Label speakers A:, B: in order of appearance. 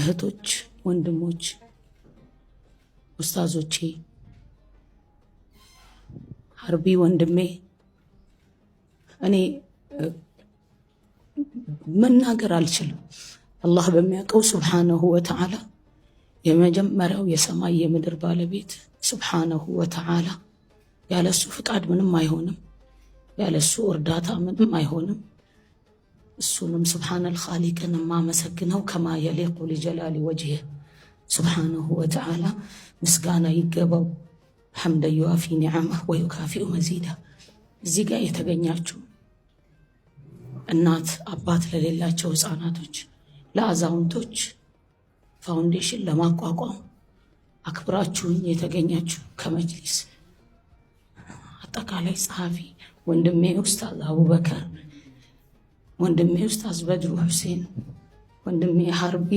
A: እህቶች፣ ወንድሞች፣ ኡስታዞቼ፣ ሀርቢ ወንድሜ፣ እኔ መናገር አልችልም። አላህ በሚያውቀው سبحانه وتعالى የመጀመሪያው የሰማይ የምድር ባለቤት سبحانه وتعالى ያለሱ ፍቃድ ምንም አይሆንም፣ ያለሱ እርዳታ ምንም አይሆንም። እሱንም سبحان الخالق ን የማመሰግነው كما يليق لجلال وجهه سبحانه وتعالى ምስጋና ይገባው። حمدا يوافي نعمه ويكافئ مزيده። እዚህ ጋር የተገኛችሁ እናት አባት ለሌላቸው ህፃናቶች፣ ለአዛውንቶች foundation ለማቋቋም አክብራችሁኝ የተገኛችሁ ከመጅሊስ አጠቃላይ ጸሐፊ ወንድሜ ኡስታዝ አቡበከር፣ ወንድሜ ኡስታዝ በድሩ ሁሴን፣ ወንድሜ ሀርቢ፣